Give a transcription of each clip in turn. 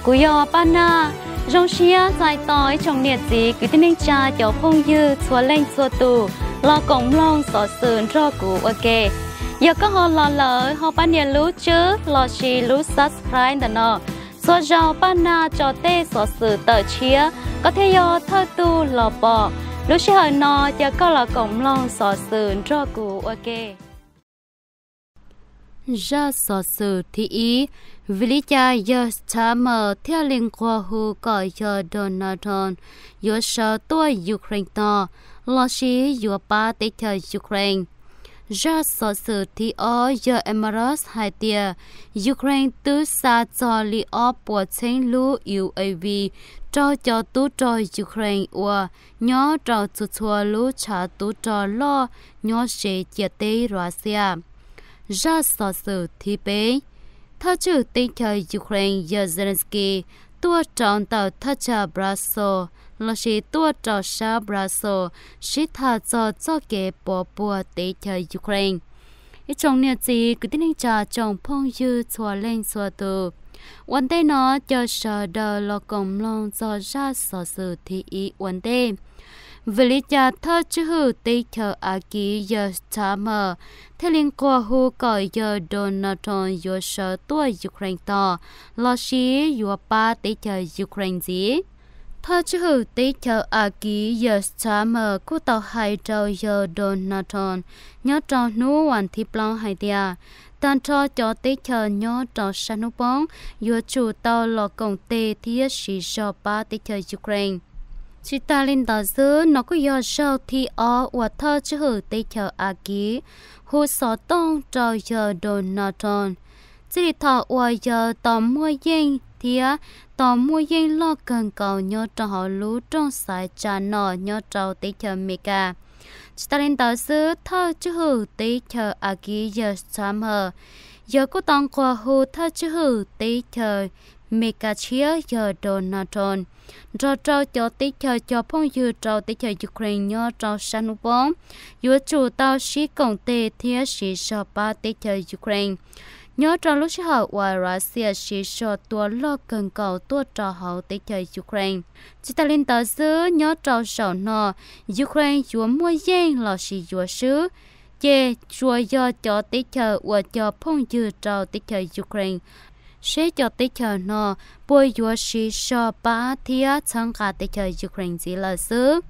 Kuv yog Paj Naj, zoo siab txais tos ib tsoom niam txiv kwv tij neej tsa cov phooj ywg txhua leej txhua tus los koom mloog xov xwm nrog kuv ua ke. Yog koj ho los lawm ho pab nias lub tswb lossis lub subscribe ntawm no. Txhua zaus Paj Naj tso tej xov xwm tawm tshiab koj thiaj yog thawj tug los pom. Lub sij hawm no cia koj los koom mloog xov xwm nrog kuv ua ke. Zaj xov xwm thib ib: Vim li cas yawg Starmer thiaj li nquag hu kom yawg Donald Trump yuav sawv tuaj Ukraine tog lossis yuav pab teb chaws Ukraine? Zaj xov xwm thib ob: Yawg Emaroth hais tias Ukraine twb xa txog li ob puas txheeb lub U A V raug cov tub rog Ukraine uas nyob rau txhua txhua lub tshav tub rog loj nyob ze ciam teb Russia. Zaj xov xwm thib peb: Thawj tswj teb chaws Ukraine yawg Zelensky tuaj rau ntawm thaj chaw Brussels lossis tuaj rau sab Brussels sib tham txog txoj kev pov puag teb chaws Ukraine. Ib tsoom niam txiv kwv tij neej tsa tsoom phooj ywg txhua leej txhua tus, ua ntej no cia sawv daws los koom mloog txog zaj xov xwm thib ib ua ntej. Vim li cas thawj tswj hwm teb chaws Askiv yawg Starmer thiaj li nquag hu kom yawg Donald Trump yuav sawv tuaj Ukraine tog lossis yuav pab teb chaws Ukraine ntxiv? Thawj tswj hwm teb chaws Askiv yawg Starmer kuj tau hais rau yawg Donald Trump nyob rau hnub vas thib plaub hais tias tag nrho cov teb chaws nyob rau sab hnub poob yuav tsum tau los koom tes thiab siv zog pab teb chaws Ukraine. Tsis tas li ntawd xwb, no kuj yog zaug thib ob uas thawj tswj hwm teb chaws Askiv hu xov tooj rau yawg Donald Trump. Txij li thaum uas yawg tau muaj yeej thiab tau muaj yeej loj kawg nkaus nyob rau hauv lub rooj xaiv tsa nom nyob rau teb chaws Amelikas. Tsis tas li ntawd xwb, thawj tswj hwm teb chaws Askiv yawg Starmer, yawg kuj tau nquag hu thawj tswj hwm teb chaws Amelikas tshiab yawg Donald Trump nrog rau cov teb chaws cov phooj ywg rau teb chaws Ukraine nyob rau sab hnub poob yuav tsum tau sib koom tes thiab siv zog pab teb chaws Ukraine nyob rau lub sij hawm uas Russia siv zog tua loj kawg nkaus tuaj rau hauv teb chaws Ukraine. Tsis tas li ntawd xwb, nyob rau zaum no Ukraine yuav muaj yeej lossis yuav swb, ces tsuas yog cov teb chaws uas cov phooj ywg rau teb chaws Ukraine seb cov teb chaws no puas yuav siv zog pab thiab txhawb nqa teb chaws Ukraine ntxiv lawm xwb.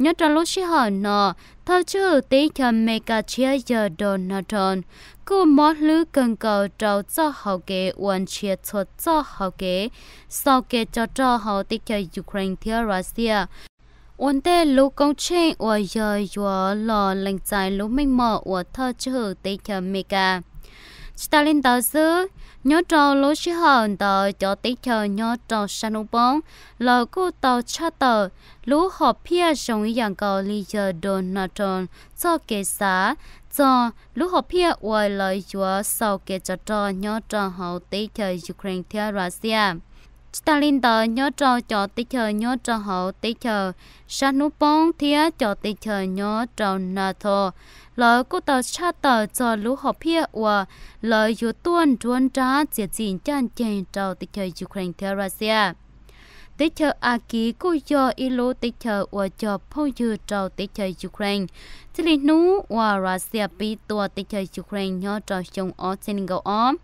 Nyob rau lub sij hawm no, thawj tswj hwm teb chaws Amelikas tshiab yawg Donald Trump kuj mob hlwb kawg nkaus rau txoj hau kev uas nrhiav txhua txoj hau kev xaus kev tsov rog hauv teb chaws Ukraine thiab Russia ua ntej lub koob tsheej uas yog yuav los lees txais lub meej mom ua thawj tswj hwm teb chaws Amelikas. Tsis tas li ntawd xwb, nyob rau lub sij hawm ntawd cov teb chaws nyob rau sab hnub poob, lawv kuj tau tshaj tawm lub hom phiaj zoo ib yam nkaus li yawg Donald Trump txoj kev xav txog lub hom phiaj uas lawv yuav xaus kev tsov rog nyob rau hauv teb chaws Ukraine thiab Russia. Tsis tas li ntawd, nyob rau cov teb chaws nyob rau hauv teb chaws sab hnub poob thiab cov teb chaws nyob rau NATO, lawv kuj tau tshaj tawm txog lub hom phiaj uas lawv yuav tuaj nruab nrab txiav txim ncaj ncees rau teb chaws Ukraine thiab Russia. Teb chaws Askiv kuj yog ib lub teb chaws uas cog phooj ywg rau teb chaws Ukraine txij li hnub uas Russia pib tua teb chaws Ukraine nyob rau xyoo ob txhiab nees nkaum ob.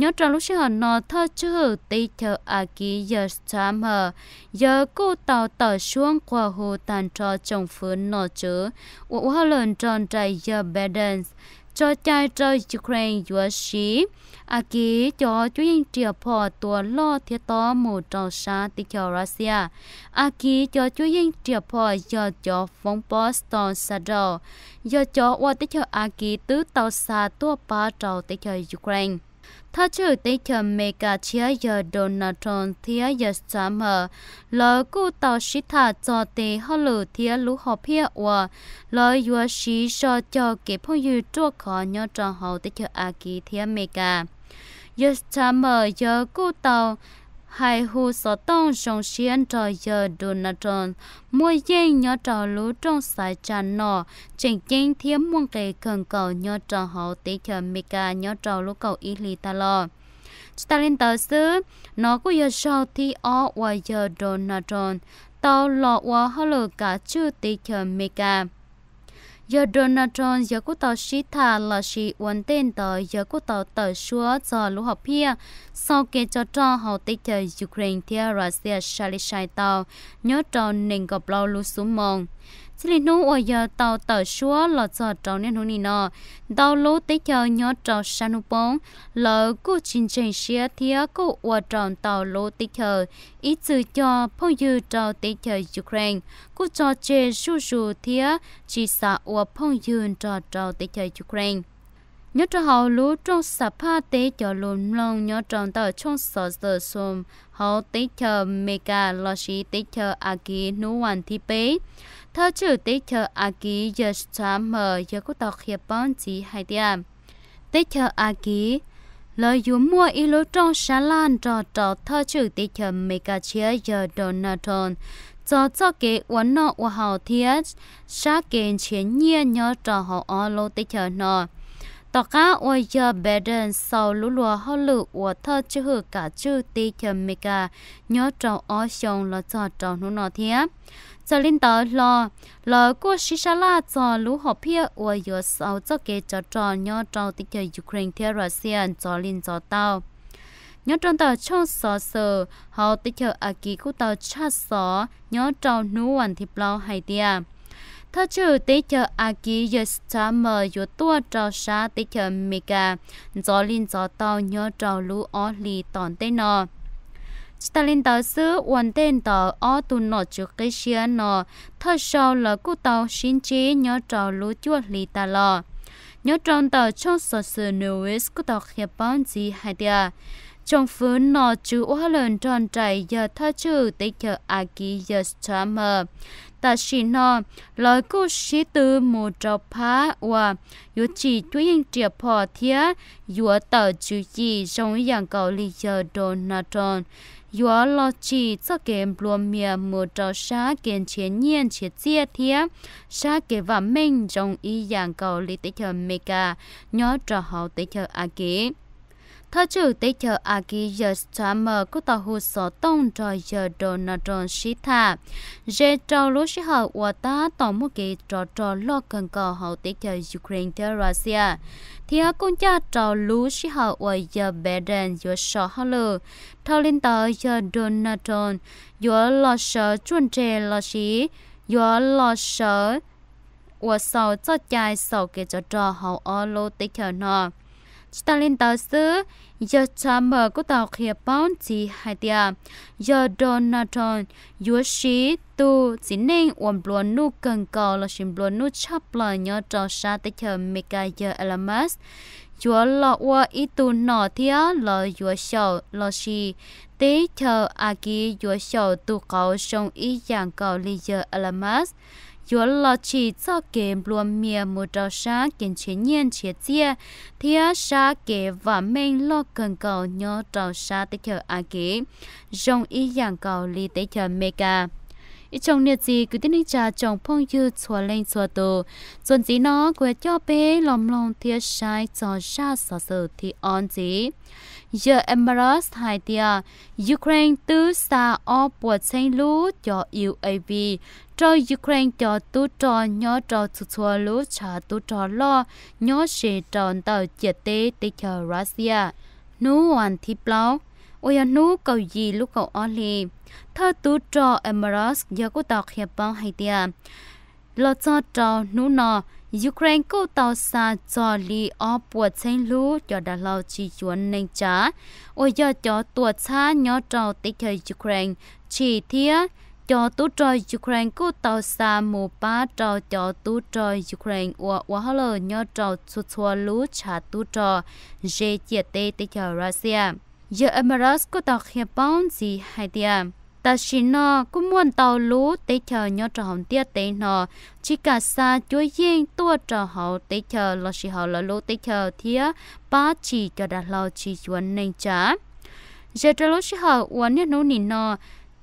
Nyob rau lub sij hawm no, thawj tswj hwm teb chaws Askiv yawg Starmer, yawg kuj tau tawm suab nquag hu tag nrho tsoom fwv nom tswv uas ua hauj lwm nrog nraim yawg Biden tso cai rau Ukraine yuav siv Askiv cov cuab yeej riam phom tua loj thiab tob mus rau sab teb chaws Russia. Askiv cov cuab yeej riam phom yog cov foob pob Storm Shadow, yog cov uas teb chaws Askiv twb tau xa tuaj pab rau teb chaws Ukraine. Thawj tswj hwm teb chaws Amelikas tshiab yawg Donald Trump thiab yawg Starmer, lawv kuj tau sib tham txog tes hauj lwm thiab lub hom phiaj uas lawv yuav siv zog cog kev phooj ywg ruaj khov nyob rau hauv teb chaws Askiv thiab Amelikas. Yawg Starmer yawg kuj tau hais hu xov tooj zoo siab nrog yawg Donald Trump muaj yeej nyob rau lub rooj xaiv tsa nom tseem ceeb thiab muaj nqis kawg nkaus nyob rau hauv teb chaws Amelikas nyob rau lub kaum ib hlis tag los. Tsis tas li ntawd xwb, nov kuj yog zaug thib ob uas yawg Donald Trump tau los ua hauj lwm kav tswj teb chaws Amelikas. Yawg Donald Trump yawg kuj tau sib tham lossis ua ntej ntawd yawg kuj tau tawm suab txog lub hom phiaj xaus kev tsov rog hauv teb chaws Ukraine thiab Russia sai li sai tau nyob rau nees nkaum plaub lub xuab moos. Txij li hnub uas yawg tau tawm suab los txog rau niaj hnub nim no, ntau lub teb chaws nyob rau sab hnub poob, lawv kuj tsis ntseeg siab thiab kuj ua rau ntau lub teb chaws ib txwm cog phooj ywg rau teb chaws Ukraine kuj tso tseg zuj zus thiab tsis xav ua phooj ywg nrog rau teb chaws Ukraine. Nyob rau hauv lub rooj xam phaj teb cov lus mloog nyob rau ntawm tshooj xov xwm Zoom hauv teb chaws Amelikas lossis teb chaws Askiv hnub vas thib peb, thawj tswj teb chaws Askiv yawg Starmer yawg kuj tau qhia paub ntxiv hais tias teb chaws Askiv lawv yuav muaj ib lub rooj sab laj nrog rau thawj tswj teb chaws Amelikas tshiab yawg Donald Trump txog txoj kev ua noj ua haus thiab sab kev nrhiav nyiaj nyob rau hauv ob lub teb chaws no, tom qab uas yawg Biden xaus lub luag hauj lwm ua thawj tswj hwm kav tswj teb chaws Amelikas nyob rau ob xyoos los txog rau hnub no thiab. Txawm li ntawd los, lawv kuj sib sab laj txog lub hom phiaj uas yuav xaus txoj kev tsov rog nyob rau teb chaws Ukraine thiab Russia ntxov li ntxov tau. Nyob rau ntawm tshooj xov xwm hauv teb chaws Askiv kuj tau tshaj xov nyob rau hnub vas thib plaub hais tias thawj tswj teb chaws Askiv yawg Starmer yuav tuaj rau sab teb chaws Amelikas ntxov li ntxov tau nyob rau lub ob hlis tom ntej no. Tsis tas li ntawd xwb, ua ntej ntawd ob tug nom tswv qib siab no thawj zaug lawv kuj tau sib ntsib nyob rau lub cuaj hli tas los. Nyob rau ntawm tshooj xov xwm Newsweek kuj tau qhia paub ntxiv hais tias tsoom fwv nom tswv ua hauj lwm nrog nraim yawg thawj tswj teb chaws Askiv yawg Starmer tam sim no lawv kuj sib tw mus rau phab uas yuav tsim cuab yeej riam phom thiab yuav tawm tswv yim zoo ib yam nkaus li yawg Donald Trump yuav los tsim txoj kev nplua mias mus rau sab kev nrhiav nyiaj nrhiav txiaj thiab sab kev vam meej zoo ib yam nkaus li teb chaws Amelikas nyob rau hauv teb chaws Askiv. Thawj tswj teb chaws Askiv yawg Starmer kuj tau hu xov tooj nrog yawg Donald Trump sib tham ze rau lub sij hawm uas tab tom muaj kev rov rog loj kawg nkaus hauv teb chaws Ukraine thiab Russia, thiab kuj ncaj rau lub sij hawm uas yawg Biden yuav so hauj lwm. Dhau li ntawd yawg Donald Trump yuav los sawv tsuaj nres lossis yuav los sawv uas xaus txoj cai xaus kev tsov rog hauv ob lub teb chaws no. Tsis tas li ntawd xwb, yawg Starmer kuj tau qhia paub ntxiv hais tias yawg Donald Trump yuav siv tus txiv neej uas nplua nuj kawg nkaus lossis nplua nuj tshaj plaws nyob rau sab teb chaws Amelikas yawg Elon Musk yuav los ua ib tug nom thiab lawv yuav xyaum lossis teb chaws Askiv yuav xyaum tus qauv zoo ib yam nkaus li yawg Elon Musk yuav los tsim txoj kev nplua mias mus rau sab kev nrhiav nyiaj nrhiav txiaj thiab sab kev vam meej loj kawg nkaus nyob rau sab teb chaws Askiv zoo ib yam nkaus li teb chaws Amelikas. Ib tsoom niam txiv kwv tij neej tsa tsoom phooj ywg txhua leej txhua tus, txuas ntxiv no kuv yuav coj peb los mloog thiab saib txog zaj xov xwm thib ob ntxiv. Yawg Emaras hais tias Ukraine twb xa ob puas txheeb lub cov U A V rau Ukraine cov tub rog nyob rau txhua txhua lub tshav tub rog loj nyob ze rau ntawm ciam teb teb chaws Russia hnub vas thib plaub uas yog hnub kaum yim lub kaum ob hli. Thawj tub rog Emaras yawg kuj tau qhia paub hais tias los txog rau hnub no, Ukraine kuj tau xa txog li ob puas txheeb lub cov dav hlau tsis yuav neeg tsav uas yog cov tuam txhab nyob rau teb chaws Ukraine tsim thiab cov tub rog Ukraine kuj tau xa mus pab rau cov tub rog Ukraine uas ua hauj lwm nyob rau txhua txhua lub tshav tub rog ze ciam teb teb chaws Russia. Yawg Emaras kuj tau qhia paub ntxiv hais tias tam sim no kuj muaj ntau lub teb chaws nyob rau hauv ntiaj teb no tsis kam xa cuab yeej tuaj rau hauv teb chaws lossis hauv lawv lub teb chaws thiab pab tsim cov dav hlau tsis yuav neeg tsav. Ze rau lub sij hawm uas niaj hnub nim no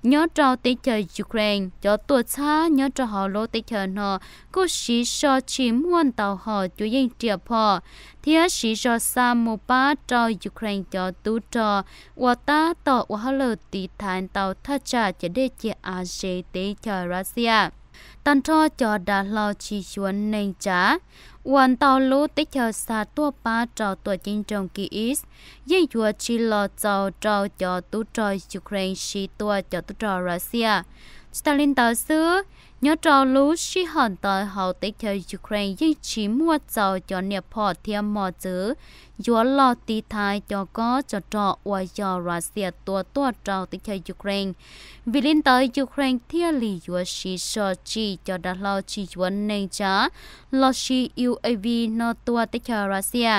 Nyob rau teb chaws Ukraine, cov tuam txhab nyob rau hauv lub teb chaws no kuj siv zog tsim muaj ntau hom cuab yeej riam phom thiab siv zog xa mus pab rau Ukraine cov tub rog uas tab tom ua hauj lwm tiv thaiv ntau thaj tsam ciam dej ciam av ze teb chaws Russia. Tag nrho cov dav hlau tsis yuav neeg tsav uas ntau lub teb chaws xa tuaj pab rau tuam ceeb nroog Kyiv yeej yuav tsis los txaus rau cov tub rog Ukraine siv tua cov tub rog Russia. Tsis tas li ntawd xwb, nyob rau lub sij hawm ntawd hauv teb chaws Ukraine yeej tsis muaj txaus cov niam phom thiab mos txwv yuav los tiv thaiv cov kob tsov rog uas yog Russia tua tuaj rau teb chaws Ukraine. Vim li ntawd Ukraine thiaj li yuav siv zog tsim cov dav hlau tsis yuav neeg tsav lossis U A V no tua teb chaws Russia.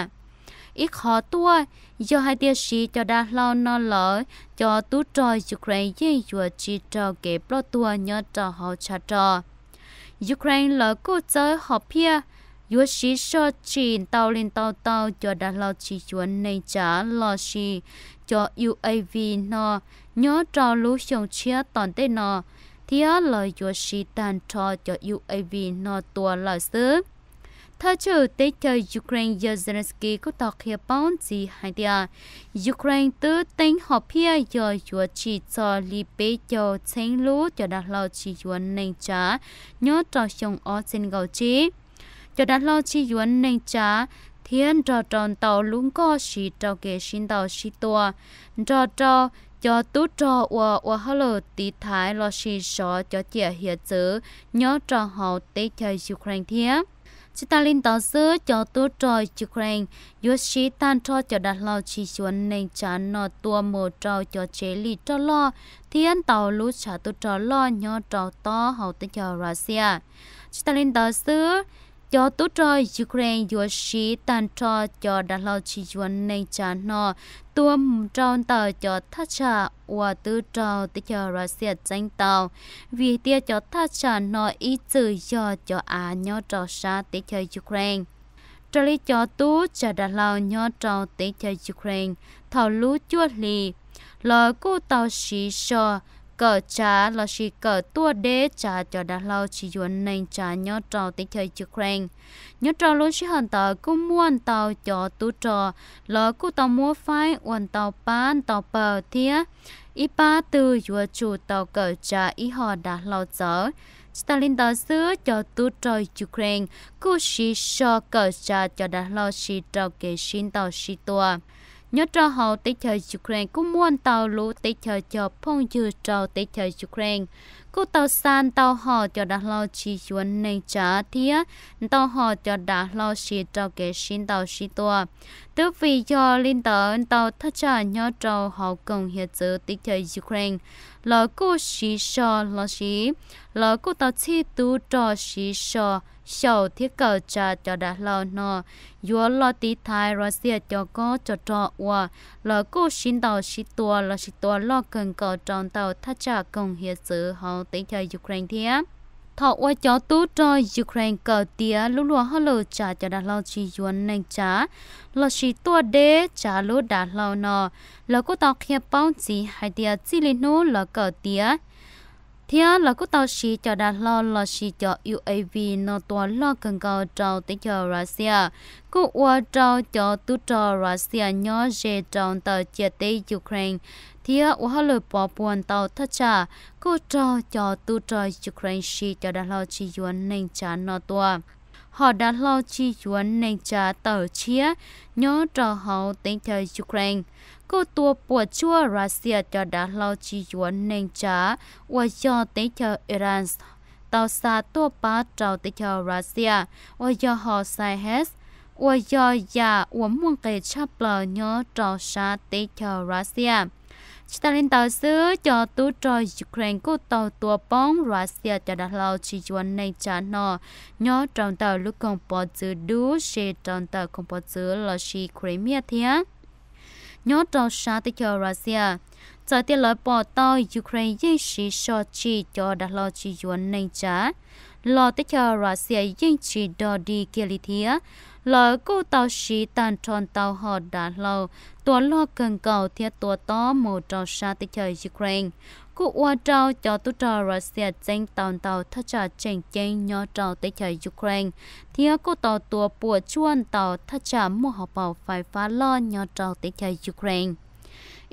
Ib qhov tuaj, yog hais tias siv cov dav hlau no lawm, cov tub rog Ukraine yeej yuav tsis raug kev ploj tuag nyob rau hauv tshav rog. Ukraine lawv kuj txawb hom phiaj yuav siv zog tsim ntau li ntau tau cov dav hlau tsis yuav neeg tsav lossis cov U A V no nyob rau lub xyoo tshiab tom ntej no, thiab lawv yuav siv tag nrho cov U A V no tua lawm xwb. Thawj tswj teb chaws Ukraine yawg Zelensky kuj tau qhia paub ntxiv hais tias Ukraine twb teeb hom phiaj yog yuav tsim txog li peb caug txheeb lub cov dav hlau tsis yuav neeg tsav nyob rau xyoo ob txhiab nees nkaum tsib. Cov dav hlau tsis yuav neeg tsav thiab nrog rau ntau lub nkoj siv rau kev sib ntaus sib tua, nrog rau cov tub rog uas ua hauj lwm tiv thaiv lossis zov cov ciam hiav txwv nyob rau hauv teb chaws Ukraine thiab. Tsis tas li ntawd xwb, cov tub rog Ukraine yuav siv tag nrho cov dav hlau tsis yuav neeg tsav no tua mus rau cov tsev lim roj loj thiab ntau lub tshav tub rog loj nyob rau tob hauv teb chaws Russia. Tsis tas li ntawd xwb, cov tub rog Ukraine yuav siv tag nrho cov dav hlau tsis yuav neeg tsav no tua rau ntawm cov thaj tsam uas twb raug teb chaws Russia txeeb tau, vim tias cov thaj tsam no ib txwm yog cov av nyob rau sab teb chaws Ukraine. Raws li cov tub tsav dav hlau nyob rau teb chaws Ukraine, thaum lub cuaj hli, lawv kuj tau siv zog kawm tsav lossis kawm tuaj deb tsav cov dav hlau tsis yuav neeg tsav nyob rau teb chaws Ukraine. Nyob rau lub sij hawm ntawd kuj muaj ntau cov tub rog, lawv kuj tau muab faib ua ntau pab ntau pawg thiab ib pab twg yuav tsum tau kawm tsav ib hom dav hlau txawv. Tsis tas li ntawd xwb, cov tub rog Ukraine kuj siv zog kawm tsav cov dav hlau siv rau kev sib ntaus sib tua. Nyob rau hauv teb chaws Ukraine kuj muaj ntau lub teb chaws cog phooj ywg rau teb chaws Ukraine kuj tau xa ntau hom cov dav hlau tsis yuav neeg tsav thiab ntau hom cov dav hlau siv rau kev sib ntaus sib tua. Twb vim yog li ntawd ntau thaj tsam nyob rau hauv koom hiav txwv teb chaws Ukraine, lawv kuj siv zog lossis lawv kuj tau txhij tub rog siv zog xyaum thiab kawm tsav cov dav hlau no yuav los tiv thaiv Russia cov kob tsov rog uas lawv kuj sib ntaus sib tua lossis tua loj kawg nkaus rau ntau thaj tsam koom hiav txwv hauv teb chaws Ukraine thiab. Thaum uas cov tub rog Ukraine kawm tiav lub luag hauj lwm tsav cov dav hlau tsis yuav neeg tsav lossis tuaj deb tsav lub dav hlau no, lawv kuj tau qhia paub ntxiv hais tias txij li hnub lawv kawm tiav thiab lawv kuj tau siv cov dav hlau lossis cov U A V no tua loj kawg nkaus rau teb chaws Russia, kuj ua rau cov tub rog Russia nyob ze rau ntawm ciam teb Ukraine thiab ua hauj lwm pov puag ntau thaj tsam kuj raug cov tub rog Ukraine siv cov dav hlau tsis yuav neeg tsav no tua. Hom dav hlau tsis yuav neeg tsav tawm tshiab nyob rau hauv teb chaws Ukraine kuj tua puas tsuaj Russia cov dav hlau tsis yuav neeg tsav uas yog teb chaws Iran tau xa tuaj pab rau teb chaws Russia uas yog hom Shahed, uas yog yam uas muaj nqis tshaj plaws nyob rau sab teb chaws Russia. Tsis tas li ntawd xwb, cov tub rog Ukraine kuj tau tua poob Russia cov dav hlau tsis yuav neeg tsav no nyob rau ntawm lub koog pov txwv dub ze rau ntawm koog pov txwv lossis Crimea thiab. Nyob rau sab teb chaws Russia, txawm tias lawv pom tau Ukraine yeej siv zog tsim cov dav hlau tsis yuav neeg tsav los teb chaws Russia yeej tsis dog dig kiag li thiab. Lawv kuj tau siv tag nrho ntau hom dav hlau tua loj kawg nkaus thiab tua tob mus rau sab teb chaws Ukraine, kuj ua rau cov tub rog Russia txeeb tau ntau thaj tsam tseem ceeb nyob rau teb chaws Ukraine, thiab kuj tau tua puas tsuaj ntau thaj tsam muaj hauv paus fais fab loj nyob rau teb chaws Ukraine.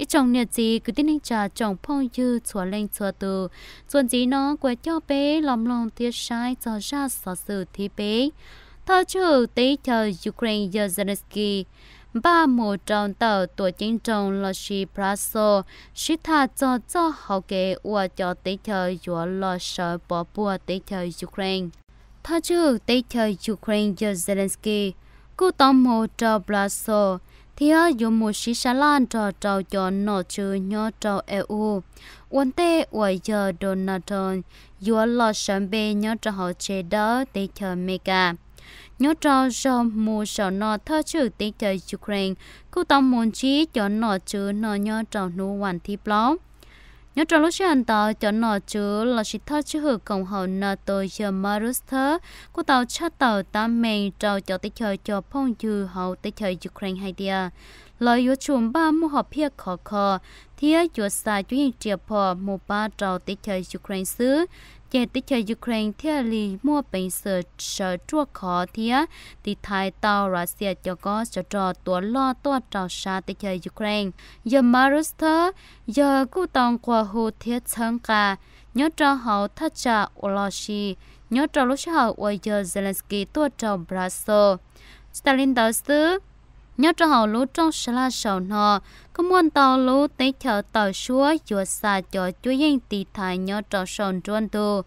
Ib tsoom niam txiv kwv tij neej tsa tsoom phooj ywg txhua leej txhua tus, txuas ntxiv no kuv coj peb los mloog thiab saib txog zaj xov xwm thib peb. Thawj tswj hwm teb chaws Ukraine yawg Zelensky npaj mus rau ntawm tuam ceeb nroog lossis Brussels sib tham txog txoj hauv kev uas cov teb chaws yuav los sawv pov puag teb chaws Ukraine. Thawj tswj hwm teb chaws Ukraine yawg Zelensky kuj tau mus rau Brussels thiab yuav mus sib sab laj nrog rau cov nom tswv nyob rau E U ua ntej uas yawg Donald Trump yuav los sawv npe nyob rau hauv tsev dawb teb chaws Amelikas. Nyob rau zaug mus saum no thawj tswj hwm teb chaws Ukraine kuj tau mus ntsib cov nom tswv no nyob rau hnub vas thib plaub. Nyob rau lub sij hawm ntawd cov nom tswv lossis thawj tswj hwm koom haum NATO yawg Mark Rutte kuj tau tshaj tawm tab meeg rau cov teb chaws cov phooj ywg hauv teb chaws Ukraine hais tias lawv yuav tsum npaj muaj hom phiaj khov kho thiab yuav xa cuab yeej riam phom mus pab rau teb chaws Ukraine xwb, ces teb chaws Ukraine thiaj li muaj peev xwm sawv ruaj khov thiab tiv thaiv tau Russia cov kob tsov rog tua loj tuaj rau sab teb chaws Ukraine. Yawg Mark Rutte yawg kuj tau nquag hu thiab txhawb nqa nyob rau hauv thaj tsam uas los sis nyob rau lub sij hawm uas yawg Zelensky tuaj rau Brussels. Tsis tas li ntawd xwb, nyob rau hauv lub rooj sab laj saum no kuj muaj ntau lub teb chaws tawm suab yuav xa cov cuab yeej tiv thaiv nyob rau saum nruab ntug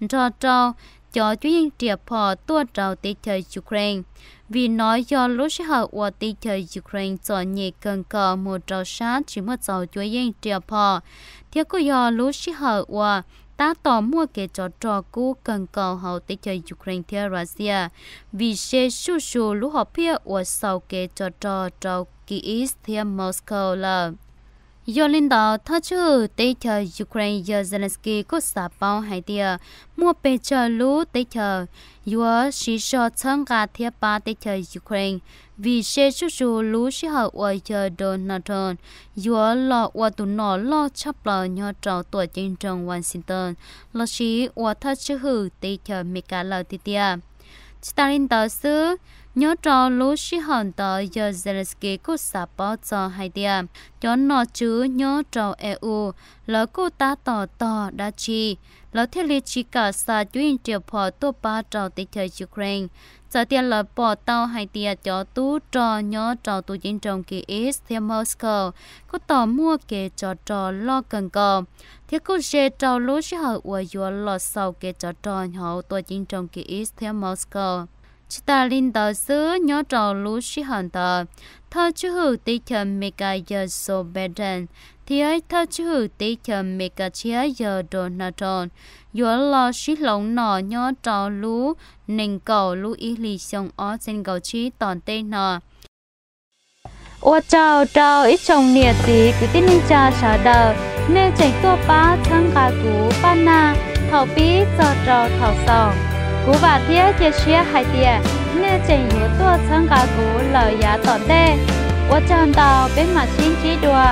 nrog rau cov cuab yeej riam phom tuaj rau teb chaws Ukraine. Vim no yog lub sij hawm uas teb chaws Ukraine txom nyem kawg nkaus mus rau sab tsis muaj txaus cuab yeej riam phom, thiab kuj yog lub sij hawm uas tab tom muaj kev tsov rog kub kawg nkaus hauv teb chaws Ukraine thiab Russia, vim se zuj zus lub hom phiaj uas xaus kev tsov rog rau Kyiv thiab Moscow lawm. Yog li ntawd thawj tswj hwm teb chaws Ukraine yawg Zelensky kuj xav paub hais tias muaj pes tsawg lub teb chaws yuav siv zog txhawb nqa thiab pab teb chaws Ukraine, vim se zuj zus lub sij hawm uas yawg Donald Trump yuav los ua tus nom loj tshaj plaws nyob rau tuam ceeb nroog Washington lossis ua thawj tswj hwm teb chaws Amelikas lawm tiag tiag. Tsis tas li ntawd xwb, nyob rau lub sij hawm ntawd yawg Zelensky kuj xav paub txog hais tias cov nom tswv nyob rau E U lawv kuj tab tom tog dab tsi lawv thiaj li tsis kam xa cuab yeej riam phom tuaj pab rau teb chaws Ukraine. Txawm tias lawv pom tau hais tias cov tub rog nyob rau tuam ceeb nroog Kyiv thiab Moscow kuj tau muaj kev tsov rog loj kawg nkaus, thiab kuj ze rau lub sij hawm uas yuav los xaus kev tsov rog hauv tuam ceeb nroog Kyiv thiab Moscow. Tsis tas li ntawd xwb, nyob rau lub sij hawm ntawd, thawj tswj hwm teb chaws Amelikas yawg Joe Biden thiab thawj tswj hwm teb chaws Amelikas tshiab yawg Donald Trump yuav los sib hloov nom nyob rau lub nees nkaum lub ib hlis xyoo ob txhiab nees nkaum tsib tom ntej no. Ua tsaug rau ib tsoom niam txiv kwv tij neej tsa sawv daws, nej tseem tuaj pab txhawb nqa kuv paj nag thaum pib txog rau thaum xaus. Kuv vam thiab cia siab hais tias nej tseem yuav tuaj txhawb nqa kuv lawm yav tom ntej. Ua tsaug ntau, peb mam sib ntsib dua.